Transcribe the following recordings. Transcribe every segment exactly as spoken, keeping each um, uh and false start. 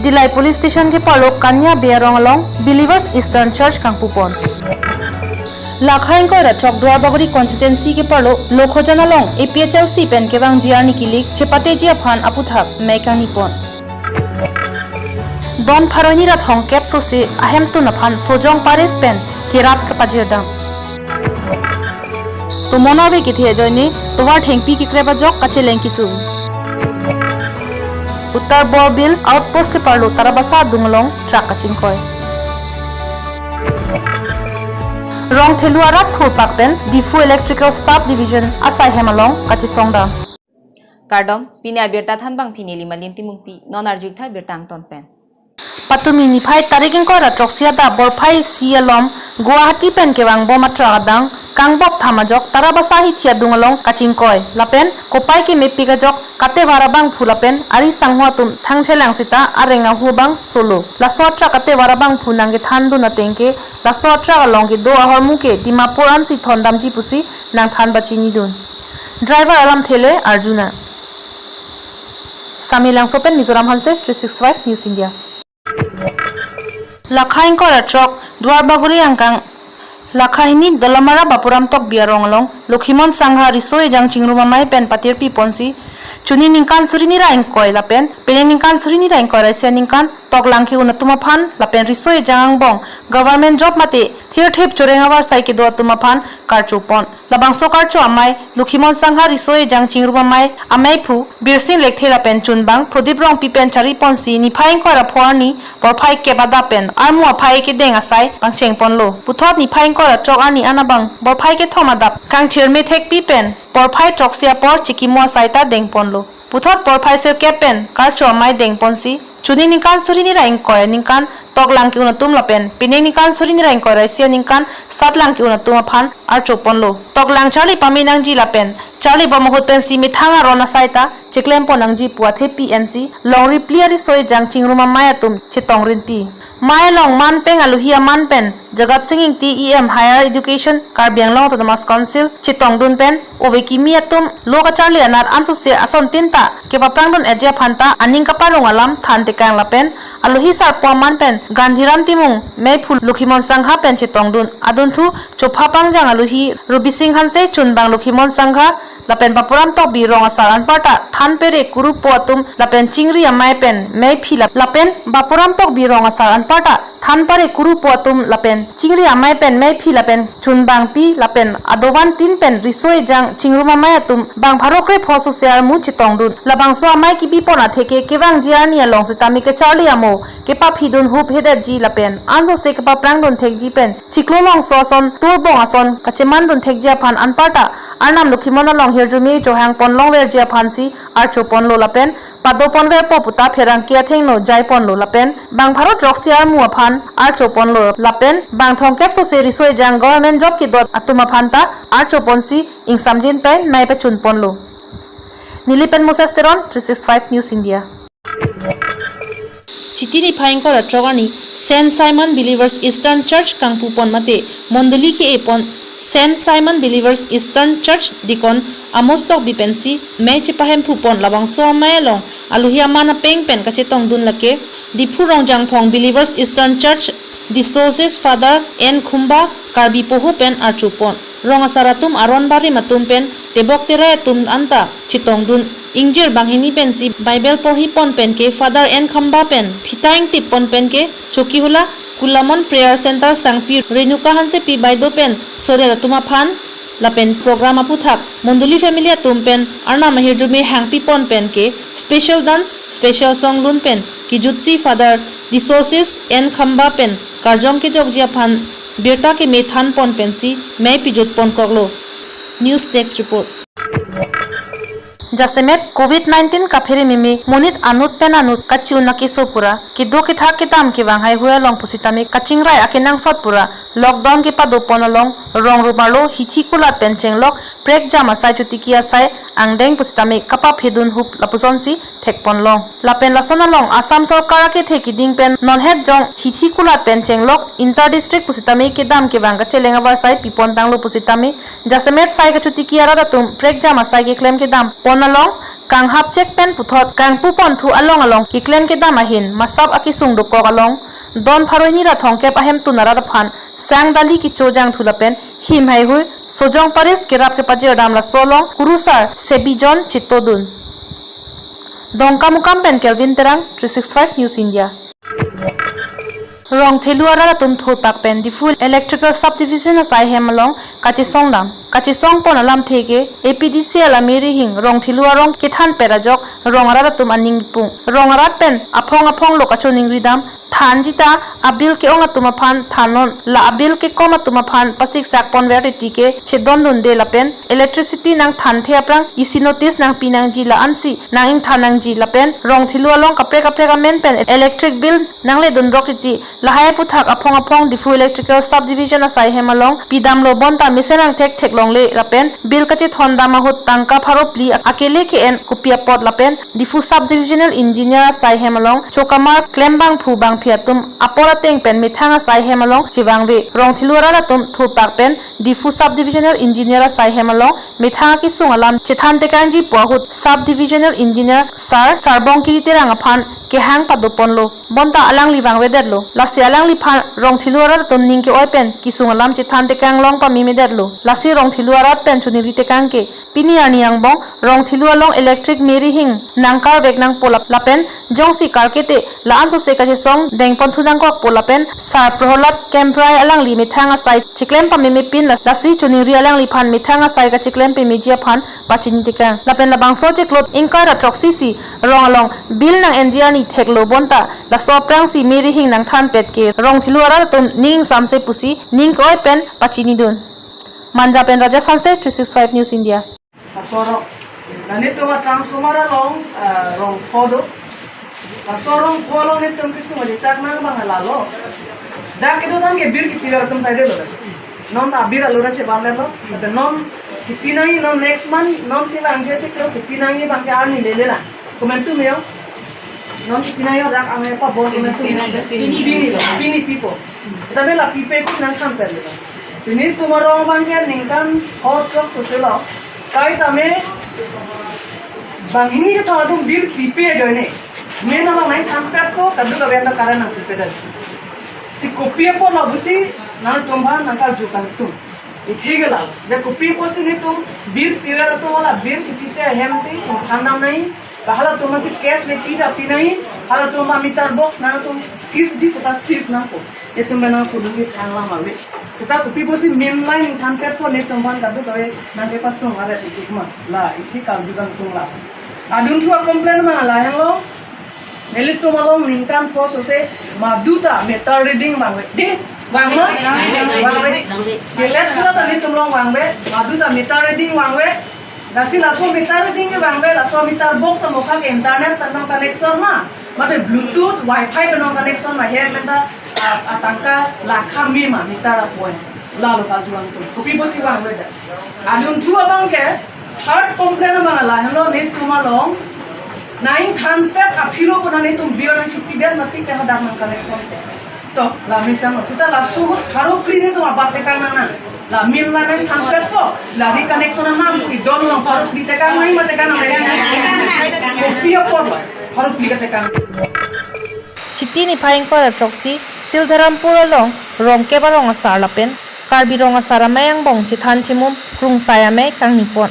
Dillai Police Station keparlo Kanya Bey arong along Believers Eastern Church kangpupon. Lakha ingkoi ra throk Duarbagori constituency keparlo Lokhojan along A P H L C pen kevangji arni kilik chepateji aphan aputhak mei kangnipon. Don pharo hini ra thomkep sose ahemtun aphan Sojong Pares pen kerat kapajirdam. Tomon ave kethe ajoine tovar thengpi kekrep ajok kacheleng kesung. Uttar Borbil outpost keparlo Tarabasa adung along truck kachingkoi. Rong thelu arat thurpak pen Diphu Electrical Sub Division asai hem along kachesongdam. Kardom, pini abirta thanbang pini Limalin Timungpi, non arju-ik tha birta angton pen. Patumi niphai tarik ingkoi ra throksi adap borphai isi alom Guwahati pen kevangbom a-truck adang kangbop tham ajok Tarabasa hithi adung along kachingkoi lapen kopai kemepik ajok katevar abangphu lapen ari sangho atum thangchelang seta areng ahu abang solo. Laso a-truck katevar abangphu nangkethandun ateng ke laso a-truck along kedo ahormu ke Dimapur ansi thondamji pusi nangthan pachinidun. Driver alamthe le arjunang. Samelangso pen Mizoram Hanse, three six five News India. Lakha ingkoi ra throk Duarbagori angkang lakha hini Dolamara Bapuram Tokbi arong along Lokhimon Sangha riso ejang chingrum amei pen patirpi ponsi chuni ningkan suri ni ra ingkoi lapen pini ningkan suri ni ra ingkoi ra isi aningkan toklang ke-un atum aphan lapen riso ejang angbong government job mate thirthip choreng avarsai kedo atum aphan karcho pon. Labangso karcho amei Lokhimon Sangha riso ejang chingrum amei ameiphu Birsing Lekthe lapen chunbang Prodip Rongpi pen chari ponsi niphai ingkoi ra pho arni borphai kep adap pen armu aphai kedeng asai pangcheng ponlo. Puthot niphai ingkoi ra throk arni an abang borphai kethom adap kangthir methekpi pen borphai throksi apor chikimo asai ta deng ponlo. Puthot porphai sirkep pen karcho amei deng ponsi chuni ningkan suri ni ra ingkoi aningkan toklang ke-un atum lapen pining ningkan suri ni ra ingkoi ra isi aningkan satlang ke-un atum aphan archo ponlo. Toklang charli pame nangji lapen charli bom ahut pensi methang aron asai ta chiklem pon nangji pu athepi ensi longri phli ariso ejang chingrum amei atum chetong rinti. Mei along man peng aluhi aman pen Jagat Sing Ingti E M Higher Education Karbi Anglong Autonomous Council chetongdun pen ove kimi atum lo kacharli anat ansose asontin ta kepaprangdun eji aphan ta aning kaparong alam than tekang lapen aluhi sarpo aman pen Gandhiram Timung meiphu Lokhimon Sangha pen chetongdun adunthu chopha pangjang aluhi Rubi Sing Hanse chunbang Lokhimon Sangha lapen Bapuram Tokbi rong asar anparta than pere kurupo atum lapen chingri amei pen meiphi lap- lapen Bapuram Tokbi rong asar anparta than pare kurupo atum lapen chingri amei pen meiphi lapen chunbangpi lapen adovan tin pen riso ejang chingrum amei atum bang pharo krepho sose armu chetongdun. Labangso amei kibipon atheke kevangji arni along sitame kecharli amo kepaphidun huphedet ji lapen ansose kepaprangdun thekji pen chiklo longso ason turbong ason kachemandun thekji aphan anparta Arnam Lokhimon along hirjume chohang pon longverji aphansi archo ponlo lapen pado ponverpo puta pherangke athengno jai ponlo lapen bang pharo throksi armu aphan archo ponlo lapen bang thomkep sose riso ejang government job kedo atum aphan ta archo ponsi ingsamjin pen mei pachun ponlo. Neli pen Moses Teron, three six five News India. Chiti niphai ingkoi ra throk arni Saint Simon Believers Eastern Church kangpupon mate mondoli ke-epon Saint Simon Believers Eastern Church Deacon Amos Tokbi pensi mei chepahemphupon. Labangso amei along aluhi aman apeng pen kachetongdun lake Diphu Rongjangphong Believers Eastern Church Diocese Father N Khumba Karbi Poho pen archo pon. Rong asar atum aron barim atum pen tebok terai atum anta chetongdun. Ingjir banghini pensi Bible porhi pon pen ke Father N Khumba pen phita ingtip pon pen ke Chokihola Kulamon Prayer Center sangpi Renuka Hansepi Baido pen sodet atum aphan lapen program aputhak mondoli family atum pen Arnam ahirjume hangpi pon pen ke special dance special song lun pen kejutsi Father Diocese N Khumba pen karjong kejokji aphan birta keme than pon pensi mei pijut pon koklo. News Desk Report. Jasemet covid nineteen kaphere meme monit anut pen anut kachi-un akeso pura kedo kethak kedam kevang haihui along pusitame kachingrai akenangsot pura lockdown kepado pon along rong rumarlo hithi kulat pen chenglok prekjam asai chotiki asai angdeng pusitame kapaphedun hup lapusonsi thek pon long. Lapen lason along Assam sorkar akethe keding pen nonhet jong hithi kulat pen chenglok inter district pusitame kedam kevang kacheleng avarsai pipon tanglo pusitame jasemet sai kachotiki arat atum prekjam asai keklem kedam pon along Kanghap chek pen puthot kangpu ponthu along along keklem kedam ahin masap akesung dokok along don pharo hini ra thomkep ahemtun arat aphan sang dali kecho jangthu lapen him haihui sojong paris kerap kepajir dam laso along kurusar Sebi John chetodun. Dongkamukam pen Kelvin Terang, three six five News India. Rongthelu arat atum thurpak pen Diphu Electrical Subdivision asai hem along kachesong dam. Kachesong pon alamthe ke A P D C L amiri hing Rongthelu arong kethan pet ajok rong arat atum aning kipung. Rong arat pen aphong aphong lo kachoningri dam, thanji ta abill ke-ong atum aphan thannon, la abill kekom atum aphan pasiksak ponver titi ke chedondunde lapen electricity nangthanthe aphrang isi notice nangpi nangji, la ansi nang-ingthan nangji lapen Rongthelu along kaprek kaprek amen pen electric bill nangledunrok titi, lahai aphuthak aphong aphong Diphu Electrical Subdivision asai hem along pidamlo bonta mesen angthek theklongle lapen bill kachethon dam ahut tangka pharo phli akele ke-en kopi apot lapen Diphu Subdivisional Engineer asai hem along chokamar klembangphu bangphi atum apor ateng pen methang asai hem along chevangve. Rongthelu arat atum thurpak pen Diphu Subdivisional Engineer asai hem along methang akesung alam chethan tekangji pu ahut Subdivisional Engineer Sir Sarbongkiri Terang aphan kehang padoponlo. Bonta alangli vangvedetlo. Lasi alangliphan Rongthelu arat atum ning ke-oi pen kesung alam chethan tekang long pamemedetlo. Lasi Rongthelu arat pen choningri tekang ke pini arni angbong Rongthelu along electric miri hing nangkarvek nangpo lap-, lapen jongsi karkete la-an sose kachesong dengponthu nangkokpo lapen Sir Prohlad Kemprai alangli methang asai cheklem pamemepin la-, lasi choningri alangliphan methang asai kacheklem pemeji aphan pachini tekang. Lapen labangso chiklo ingkoi ra throksi si rong along bill nang-enji arni theklo bonta laso aphrangsi miri hing nangthan pet ke Rongthelu arat atum ning samse pusi ning ke-oi pen pachinidun. Manja pen Raja Sanse, three six five News India. Laso arong. Nani tuma transformer along, ah, rong pho do. Laso rong pho along netum kesung aje chak nang bang lalo. Dak kedotang ke bill kepi atum saidelo. Non ta bill alura chebar lelo. Tapi non kepi nangji, non next month non kevangji chiklo kepi nangji bang ke arni lele la. Komentu meo. Non kepi nangji dak ang apa bon komentu meo. Pini, pini, pini pipo. Tapi la pipe pun nangthan pet lelo. Pini tuma rong bang ke ningkan hot rok soselo. Kaitame banghini kethom atum bill pipe ajoine. Main along nangthan pet ko, kadokave anta current nangpipedet. Si kopi apotlo pusi nangtumphan nangkarju kangtung. Ithegela. Je kopi apotsi netum bill piver atum la bill kepipe ahem si nangthan dam nangji. Halatum si cash le pi ta pi nangji. Halatum meter box nangtum seize ji seta seize nangpo. Netum pen nangpudunji thang lang ave. Seta kopi apotsi main line than pet po netumphan kadokave nangkepasung aret itik ma. La isi karju kangtung la. Adunthu a-complain ma lahelo. Nelitum along ningkan pho sose maduta meter reading vangve. Di, vang ma? Vangve. Kelet kula ta netum along vangve. Maduta meter reading vangve. Lasi laso meter reading ke vangve, laso meter box amokha ke internet pen nangconnection ma, mate Bluetooth, Wi-Fi pen nangconnection ma, he pen ta, a, atangka lakha me ma meter a-point. Lalo karju kangtung. Kopi apotsi vangvedet. Adunthu abang ke, third complain abang lahelo netum along nangthan pet aphiro puna netum bill nangchipidet mati ke hadak nangconnection ke. To, la mesen lo. Seta laso ahut pharo phli netum abat tekang nang nang. La main line nangthan pet po. La reconnection nang nang. Idon along pharo phli tekang nang ma tekang nang. Kopi apotlo. Pharo phli ketekang. Chiti niphai ingkoi ra throksi Sildharampur along rongkep arong asar lapen Karbi Rong Asar Amei angbong chethan chimum krungsai amei kangnipon.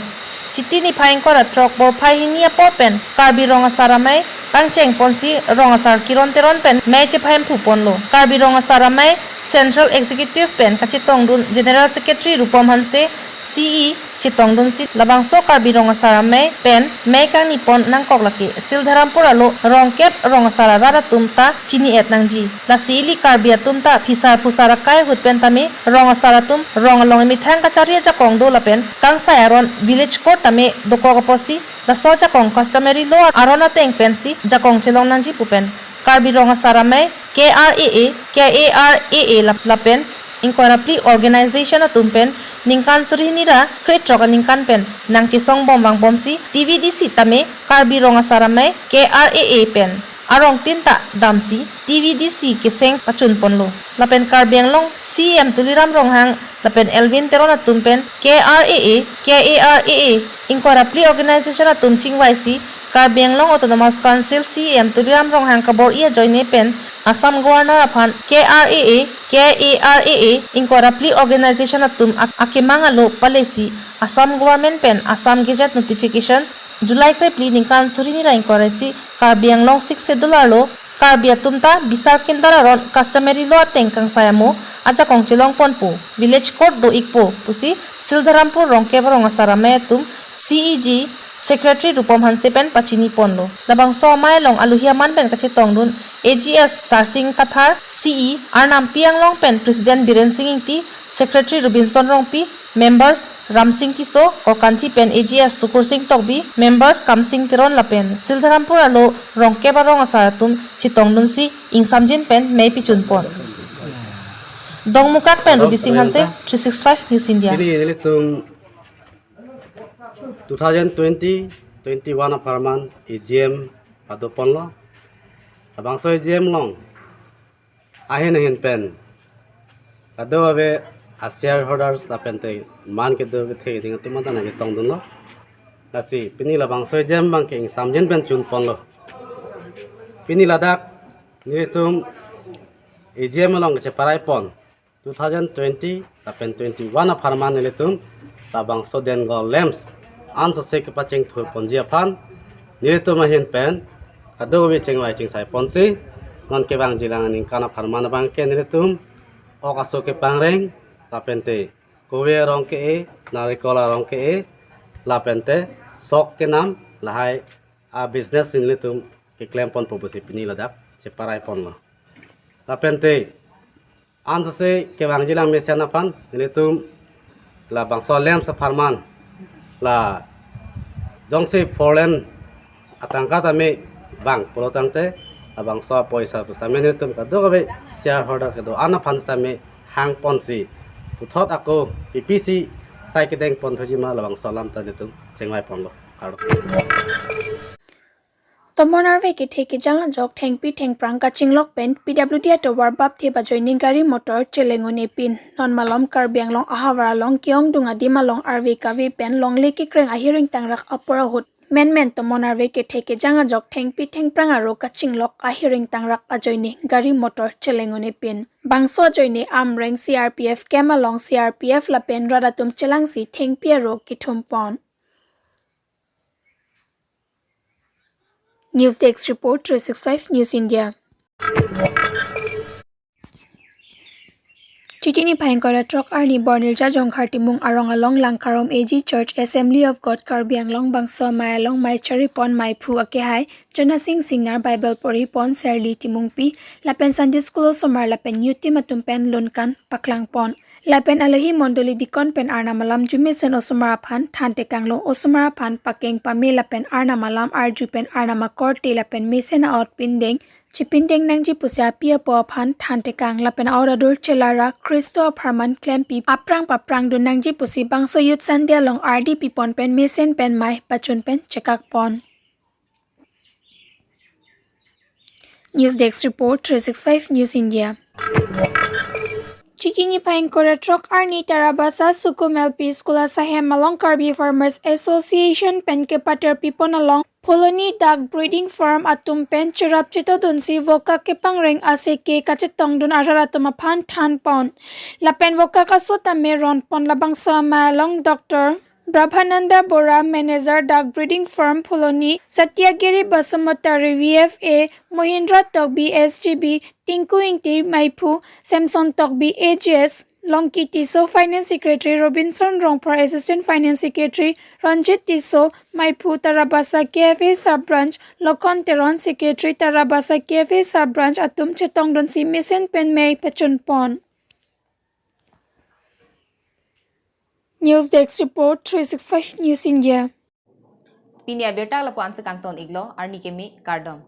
Chiti niphai ingkoi ra throk porphai hini apor pen Karbi Rong Asar Amei pangchengponsi rong asar Kiron Teron pen mei chephemphu ponlo. Karbi Rong Asar Amei Central Executive pen kachetongdun General Secretary Rupom Hanse, C E, chetongdunsi labangso Karbi Rong Asar Amei pen mei kangnipon nangkok lake Sildharampur arlo rongkep rong asar arat atum ta chini-et nangji. Lasi ili Karbi atum ta phisar phusar akai ahut pen tame rong asar atum rong along emethang kachari ajakong do lapen kangsai aron village court tame dokok apotsi laso ajakong customary law aron ateng pensi jakong chelong nangji pu pen Karbi Rong Asar Amei, K R A A, K A R A A lap-, lapen ingkoi ra phli organization atum pen ningkan suri hini ra krethrok aningkan pen nangchesong bom vangbomsi T V D C tame Karbi Rong Asar Amei, K R A A pen arong tin ta damsi T V D C keseng pachun ponlo. Lapen Karbi Anglong C E M Tuliram Ronghang lapen Elwin Teron atum pen K R A A, K A R A A ingkoi ra phli organization atum chingvaisi Karbi Anglong Autonomous Council C E M Tuliram Ronghang kabor-i ajoine pen Assam Governor aphan K R A A, K A R A A ingkoi ra phli organization atum ak- akemang alo palesi Assam Government pen Assam Gazette Notification July krephli ningkan suri ni ra ingkoi ra isi Karbi Anglong Sixth Schedule arlo Karbi atum ta bisar kendar aron customary law ateng kangsai amo ajakong chelong ponpo, village court do-ikpo pusi Sildharampur Rongkep arong asar amei atum C E G Secretary Rupom Hanse pen pachini ponlo. Labangso amei along aluhi aman pen kachetongdun A G S Sarsing Kathar, C E Arnampi Anglong pen President Biren Sing Ingti, Secretary Robinson Rongpi, members Ramsing Tisso, Korkanthi pen A G S Sukur Sing Tokbi, members Kamsing Teron lapen Sildharampur arlo Rongkep arong asar atum chetongdunsi ingsamjin pen mei pichun pon. Dongmukak pen Ruby Sing Hanse, three six five News India. Pini nelitum two thousand twenty twenty-one apharman A G M pado ponlo. Labangso A G M along ahin ahin pen kadokave a shareholders lapen te man kedo kethe keding atum anta nangchetongdunlo. Lasi pini labangso A G M abangke ingsamjin pen chun ponlo. Pini ladak nelitum A G M along kacheparai pon two thousand twenty lapen twenty-one apharman nelitum labangso Dengol lamps ansose kepachingthur ponji aphan nelitum ahin pen kadokave chingvai chingsai ponsi non kevangjilang aningkan apharman abangke nelitum ok aso kepangreng lapen te kove arong ke-e, narikol arong ke-e lapen te sok kenam lahai a business si nelitum keklem ponpo pusi pini ladak cheparai ponlo. Lapen te ansose kevangjilang mesen aphan nelitum labangso lamps apharman la jongsi four lane atangka tame vang pulo tangte labangso apoisa pusitame nelitum kadokave shareholder kedo-an aphan sitame hang ponsi puthot ako P P C sai kedeng pon thuji ma labangso alam ta nelitum chingvai ponlo. Kardom. Tomon arve kethe kejang ajok thengpi thengphrang kachinglok pen P W D atovar bapthe ajoine gari motor cheleng un-e pin. Non malom Karbi Anglong ahavar along ke-ongdung adim along arve kave pen longle kekreng ahiring tangrak apor ahut menmen tomon arve kethe kejang ajok thengpi thengphrang aro kachinglok ahiring tangrak ajoine gari motor cheleng un-e pin. Bangso ajoine Amreng C R P F camp along C R P F lapen rat atum chelangsi thengpi aro kethum pon. News Desk Report, three six five News India. Chiti niphai ingkoi ra throk arni Bornirja Jongkhar Timung arong along Langkarom A G Church Assembly of God Karbi Anglong bangso amei along mei chari pon meiphu akehai Jonasing Singnar Bible pori pon Serli Timungpi lapen Sunday School osomar lapen youth team atum pen lunkan paklang pon. Lapen alohi mondoli dikon pen arnam alam arjumesen osomar aphan than tekanglo, osomar aphan pakeng pame lapen arnam alam arju pen arnam akorte lapen mesen a-ot pindeng chipindeng nangji pusi api apo aphan than tekang lapen a-ot adur chelara Khristo apharman klempi aphrang paphrang dun nangji pusi bangso Youth Sunday along ardi pipon pen mesen pen mei pachun pen chekak pon. News Desk Report, three six five News India. Chiti niphai ingkoi ra throk arni Tarabasa Sukum L P School asahem along Karbi Farmers Association pen kepater pipon along Phuloni Duck Breeding Farm atum pen cherap chetodunsi vokak kepangreng aseke kachetongdun arat atum aphan than pon. Lapen vokak aso tame ron pon. Labangso amei along Doctor Prabhananda Bora, Manager Duck Breeding Farm Phuloni, Satyagiri Basumatary V F A, Mohindra Tokbi S G B, Tinku Ingti meiphu, Samson Tokbi A G S, Longki Tisso, Finance Secretary, Robinson Rongphar, Assistant Finance Secretary, Ranjit Tisso, meiphu Tarabasa K F A Sub Branch, Lokhon Teron, Secretary Tarabasa K F A Sub Branch atum chetongdunsi mesen pen mei pachun pon. News Desk Report, three six five News India. Pini abirta lapu-an si kangton iklo, arni keme, kardom.